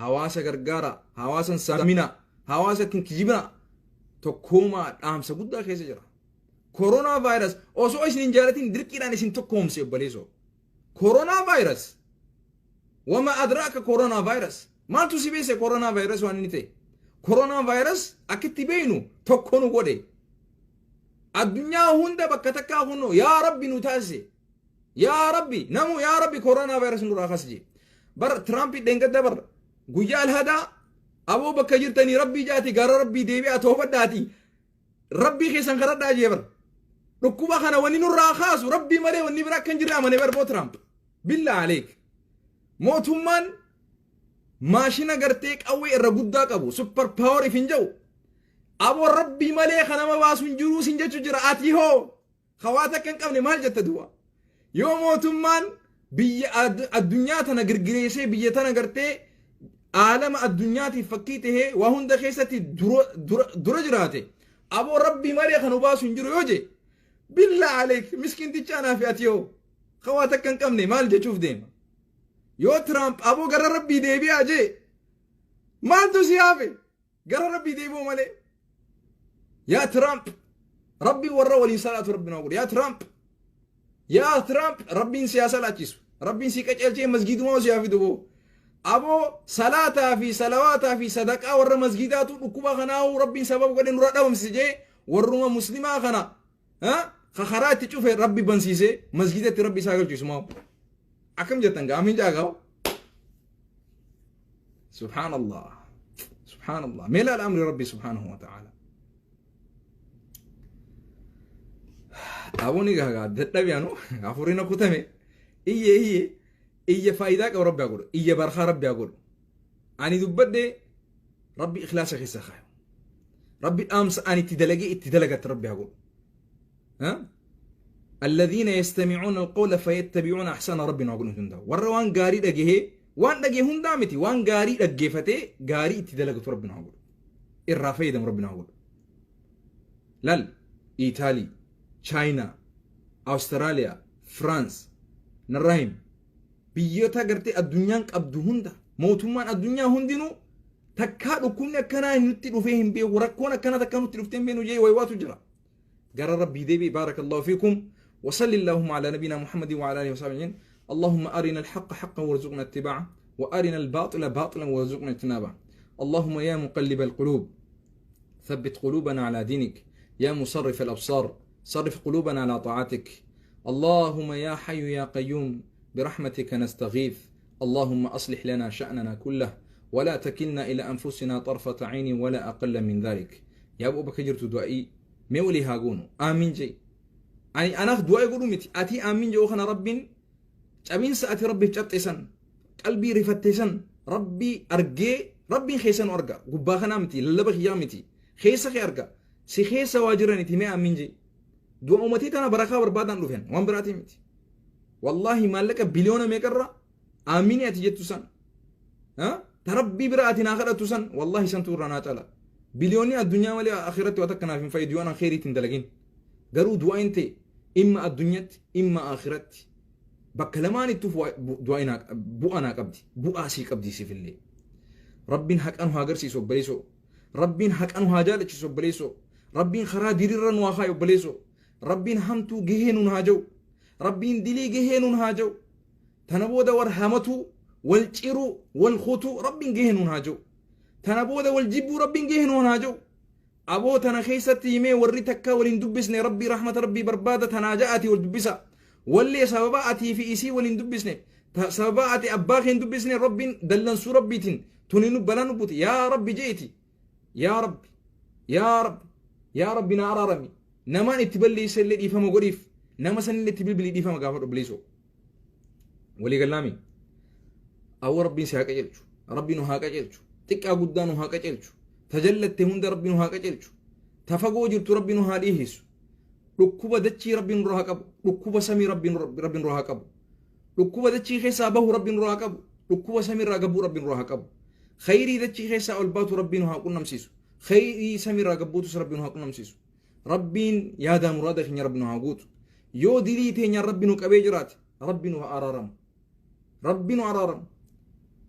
Hawaasa gargaara, hawaasa hin saamina, hawaasa ittiin kijibina. Tokkoomaa dhaamsa guddaa keessa jira. Koronaa vaayirasi osoo isin hin jaalatin dirqiidhaan isin tokkoomse obboleessoo. Koronaa vaayirasi wama adraaka koronaa vaayirasi maaltu si beese koronaa vaayirasi waan inni ta'e. Koronaa vaayirasi akkitti beeynu tokko nu godhe. Addunyaa hunda bakka takkaa kunoo yaa Rabbi nu taasise. Yaa Rabbi namu yaa Rabbi koronaa vaayirasi nurraa kaasi jee. Bar Tiraamp dheengadda bar guyyaa alhadaa aboo bakka jirtanii Rabbii jaati gara Rabbii deebi'aa toofadhaati. Rabbii keessan kadhadhaa jee bar. Dhukkuba kana wanni nurraa kaasu Rabbii malee wanni biraa akka hin jirre amane bar boo Tiraamp. Billaa aleek. Mootummaan maashina gartee qawwee irra guddaa qabu super power if hin jedhu aboo Rabbii malee kan nama baasu hin jiruu sin jechu jira ati hoo hawaasa akka hin qabne maal jetta duuba. Yoo mootummaan biyya addunyaa tana girgireessee biyya tana gartee aalama addunyaatiif fakkii tahee waa hunda keessatti dura jiraate aboo Rabbii malee kan nu baasu hin jiru yoo jee billaa aleek miskiinticha anaa fi ati hoo hawaasa akka hin qabne maal jechuuf deema. Yoo Tiraamp aboo gara Rabbii deebi'aa jee maaltu si hafe gara Rabbii deebi'uu malee. Yaa Tiraamp Rabbiin warra waliin salaatu Rabbiin haa godhu. Yaa Tiraamp yaa Tiraamp Rabbiin si haa salaachisu. Rabbiin si qaceelchee masgiidumaa si haa fidu boo. Aboo salaataa fi salawaataa fi sadaqaa warra masgiidaatu dhukkuba kanaa'uu Rabbiin sababa godhe nurra dhabamsise jee warruma muslimaa kana ka karaa itti cufe Rabbi bansiisee masgiidatti Rabbi isaa galchisu maa. Akkam jettan gaa amiin jaa gaa. Subhaanallah. Subhaanallah. Mee laala amri Rabbi subhaanahu wa ta'ala. Aboon egaa gaa dadhabe anu hafuurri na kutame iyye iyye iyya faayidaa qabu Rabbi haa godhu iyya barkaa Rabbi haa godhu. Ani dubbadhe Rabbi ikhlaasa keessa kaayu. Rabbi dhaamsa ani itti dalagee itti dalagatte Rabbi haa godhu. Alladhiina yastami'uuna alqawla fayattabi'uuna ahsana Rabbi nu haa godhu hundaa. Warra waan gaarii dhagahee waan dhagee hundaa miti waan gaarii dhaggeeffatee gaarii itti dalagatu Rabbi nu haa godhu. Irraa fayyadamu Rabbi nu haa godhu. Lal Iitaalii, Chaayinaa, Awustiraaliyaa, Firaans, Narraahim biyyoota gartee addunyaan qabdu hunda mootummaan addunyaa hundinuu takkaa dhukkubni akkanaa nutti dhufee hin beeku rakkoon akkanaa takkaa nutti dhuftee hin beeknu jee waywaatu jira. Gara Rabbii deebi'i. Baarakallahu fiikum. وصل اللهم على نبينا محمد وعلى اله وصحبه اجمعين. اللهم ارنا الحق حقا وارزقنا اتباعه وارنا الباطل باطلا وارزقنا اجتنابه. اللهم يا مقلب القلوب ثبت قلوبنا على دينك، يا مصرف الابصار صرف قلوبنا على طاعتك. اللهم يا حي يا قيوم برحمتك نستغيث. اللهم اصلح لنا شأننا كله ولا تكلنا الى انفسنا طرفة عين ولا اقل من ذلك. يا ابو بكر جرت دعائي mee walii haa goonu aamiin jee ani anaaf du'aa godhu miti ati aamiin jedhu kana Rabbiin cabiinsa ati Rabbiif cabxe san qalbii rifatte san Rabbii argee Rabbiin keessa nu arga gubbaa kanaa miti lallaba kiyyaa miti keessa kee arga si keessa waa jiraniti mee aamiin jee du'a umatii tana barakaa barbaadaan dhufen waan biraatii miti wallaahi maallaqa biliyoona meeqarra aamiinii ati jettu san ta Rabbii bira ati naa kadhattu san wallaahi santu irraa naa cala biliyoonni addunyaa malee akhiratti waan takka naaf hin fayyadu yoo anan kheyriitti hin dalagin garuu du'aayin ta'e imma addunyatti imma akhiratti bakka lamaanittuu bu'aa naa qabdi bu'aa sii qabdi siifillee Rabbiin haqa nu haa agarsiisu obboleessoo Rabbiin haqa nu haa jaalachiisu obboleessoo Rabbiin karaa diriirra nu haa kaayu obboleessoo Rabbiin hamtuu gahee nun haa ja'u Rabbiin dilii gahee nun haa ja'u Tana booda wal hamatuu, wal ciruu, wal kutuu Rabbiin gahe nuun haa ji'u. Tana booda wal jibbuu Rabbiin gahe nuun haa ji'u. Aboo tana keessatti himee warri takkaa wal hin dubbisne Rabbii rahmata Rabbii barbaada tanaa ja'aati wal dubbisa. Wallee sababa atii fi isii wal hin dubbisne sababa ati abbaa kee hin dubbisne Rabbiin dallansuu Rabbiitiin tuni nu balaa nu buti yaa Rabbi je'iti. Yaa Rabbi yaa Rabbi yaa Rabbi na araarami namaan itti balleessa illee dhiifama godhiif nama sanillee itti bilbilii dhiifama gaafadhu obboleessoo. Walii gallaami. Awwa Rabbiin si haa qajeelchu. Rabbi nu haa qajeelchu. Xiqqaa guddaa nu haa qajeelchu. Tajallatte hunda Rabbi nu haa qajeelchu. Ta fagoo jirtu Rabbi nu haa dhiihisu. Dhukkuba dachii Rabbi nurraa haa qabu. Dhukkuba samii Rabbi nurraa haa qabu. Dhukkuba dachii keessaa bahu Rabbi nurraa haa qabu. Dhukkuba samiirraa gabbuu Rabbi nurraa haa qabu. Khayrii dachii keessaa ol baatu Rabbi nu haa qunnamsiisu. Khayrii samiirraa gabbuutus Rabbi nu haa qunnamsiisu. Rabbiin yaadaa muraada keenya Rabbi nu haa guutu. Yoo dilii teenyaan Rabbi nu qabee jiraate Rabbi nu haa araaramu. Rabbi nu araaramu.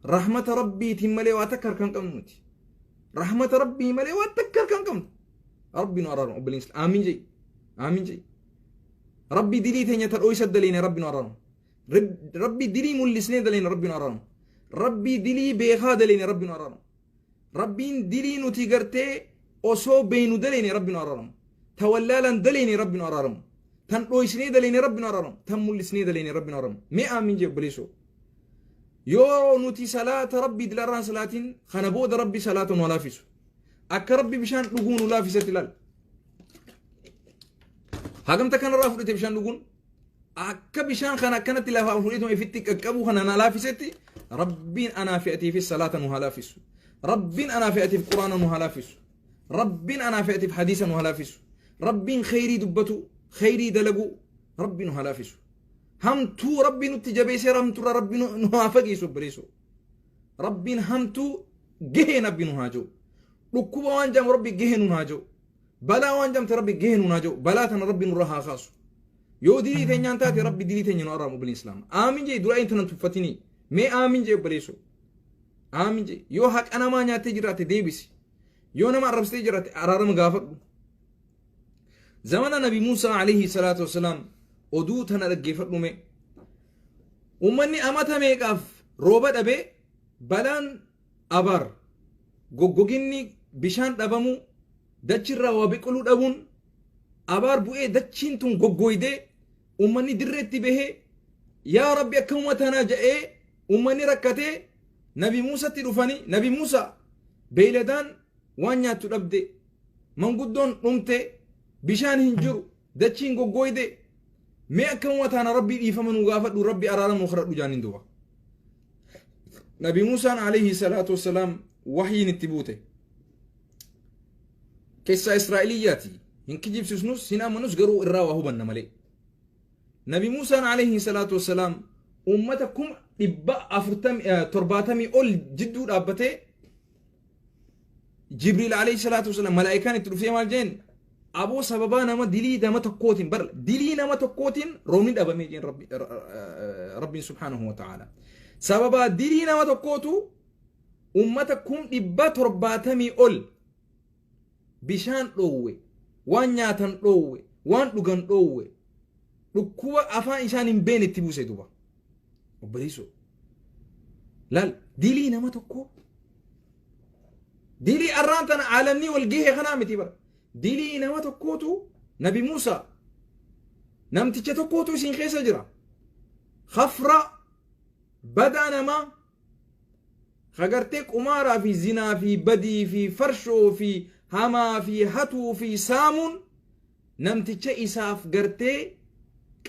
Rahmata Rabbiitiin malee waa takka harkaan qabnu nuti. Rahmata Rabbii malee waa takka harkaan qabnu. Rabbi nu araaramu obboleessi. Aamin jee. Aamin jee. Rabbi dilii teenya ta dhooysa daleene Rabbi nu araaramu. Rabbi dilii mul'isnee daleene Rabbi nu araaramu. Rabbi dilii beekaa daleene Rabbi nu araaramu. Rabbiin dilii nuti gartee osoo beeynu daleene Rabbi nu araaramu. Ta wallaalaan daleene Rabbi nu araaramu. Tan dhooysnee daleene Rabbi nu araaramu. Tan mul'isnee daleene Rabbi nu araaramu. Mee aamin jee obboleessoo. Yoo nuti salaata Rabbii dilarraan salaatiin kana booda Rabbi salaata nu laafisu. Akka Rabbi bishaan dhuguu nu laafisetti ilaal. Hagamta kanarraa fudhate bishaan dhuguun akka bishaan kana akkanatti lafaa fudhatuma ifitti qaqqabuu kana na laafisetti Rabbiin anaa fi atiifis salaata nu haa laafisu. Rabbiin anaa fi atiif quraana nu haa laafisu. Rabbiin anaa fi atiif hadiisa nu haa laafisu. Rabbiin kheyrii dubbatu, kheyrii dalagu, Rabbi nu haa laafisu. Hamtuu Rabbi nutti jabeessee hamtuurraa Rabbi nu haa fageessu obboleessoo. Rabbiin hamtuu gahee Rabbi nu haa jiru. Dhukkuba waan jedhamu Rabbi gahee nu haa jiru. Balaa waan jedhamte Rabbi gahee nu haa jiru. Balaa tana Rabbi nurra haa kaasu. Yoo dilii teenyaan taate Rabbi dilii teenya nu araamu obboleen Islaama. Aamin jee du'aa intanan tuffatinii. Mee aamin jee obboleessoo. Aamin jee. Yoo haqa namaa nyaattee jiraatte deebisi. Yoo nama arrabsitee jiraatte araarama gaafadhu. Zamana Nabi Muusaa alayhi salaatu wasalaam oduu tana dhaggeeffadhu mee. Uummanni amata meeqaaf rooba dhabee balaan abaar goggoginni bishaan dhabamuu dachirraa waa biqiluu dhabuun abaar bu'ee dachiin tun goggoydee uummanni dirreetti bahee yaa Rabbi akkamuma tanaa jedhee uummanni rakkatee Nabi Muusatti dhufanii Nabi Muusaa beeyladaan waan nyaattu dhabde manguddoon dhumte bishaan hin jiru dachiin goggooyde mee akkamuma taana Rabbii dhiifama nu gaafadhu Rabbi araara nu kadhadhu jaaniin duuba. Nabi Muusaan alayhi salaatu wassalaam wahyiin itti buute. Keessaa Israa'eliyyaati. Hin kijibsisnus hin amanus garuu irraa waa hubanna malee. Nabi Muusaan alayhi salaatu wassalaam uummata 470,000 ol jidduu dhaabbatee Jibriil alayhi salaatu wassalaam malaa'ikaan itti dhuftee maal jeen aboo sababaa nama dilii nama tokkootiin bar dilii nama tokkootiin roobni dhabamee jeen Rabbiin subhaanahu wa ta'ala. Sababaa dilii nama tokkootu ummata 770,000 ol bishaan dhoowwe, waan nyaatan dhoowwe, waan dhugan dhoowwe, dhukkuba afaan isaan hin beekne itti buuse duuba. Obboleessoo. Laal dilii nama tokkoo. Dilii arraan tana aalamni wal gahee kanaa miti bara. Dilii nama tokkootu Nabi Muusaa namticha tokkootu isin keessa jira. Khafra badaa namaa kagartee qumaaraa fi zinaa fi badii fi farshoo fi hamaa fi hatuu fi saamuun namticha isaaf gartee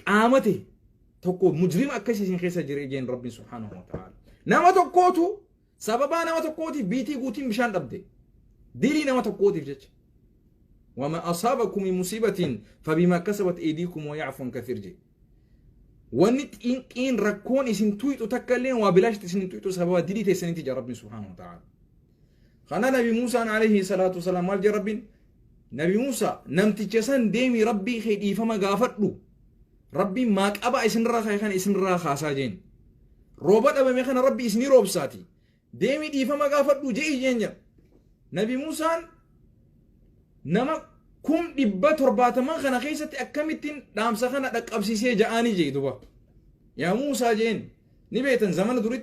qaamate tokko mujrima akkasii isin keessa jira jeen Rabbiin subhaanahu wa ta'ala. Nama tokkootu sababaa nama tokkootiif biitii guutiin bishaan dhabde. Dilii nama tokkootiif jecha. Wama asaabakum min musiibatin fabimaa kasabat aydiikum wa ya'fu an kathiir jedhe. Wanni xinqiin rakkoon isin tuyxu takka illee waa bilaashti isin tuyxu sababa dilii teessaniiti jaa Rabbiin subhaanahu wa ta'ala. Kana Nabi Muusaan alayhi salaatu wasalaam maal jee Rabbiin? Nabi Muusaa namticha san deemi Rabbii kee dhiifama gaafadhu. Rabbiin maaqabaa isinirraa ka'e kana isinirraa kaasaa jeen. Rooba dhabame kana Rabbi isinii roobsaati. Deemi dhiifama gaafadhu je'i jeen jedha. Nabi Muusaan nama 70,000 kana keessatti akkamittiin dhaamsa kana dhaqqabsiisee ja'aanii jee duba. Yaa Muusaa jeen ni beektan zamana duritti.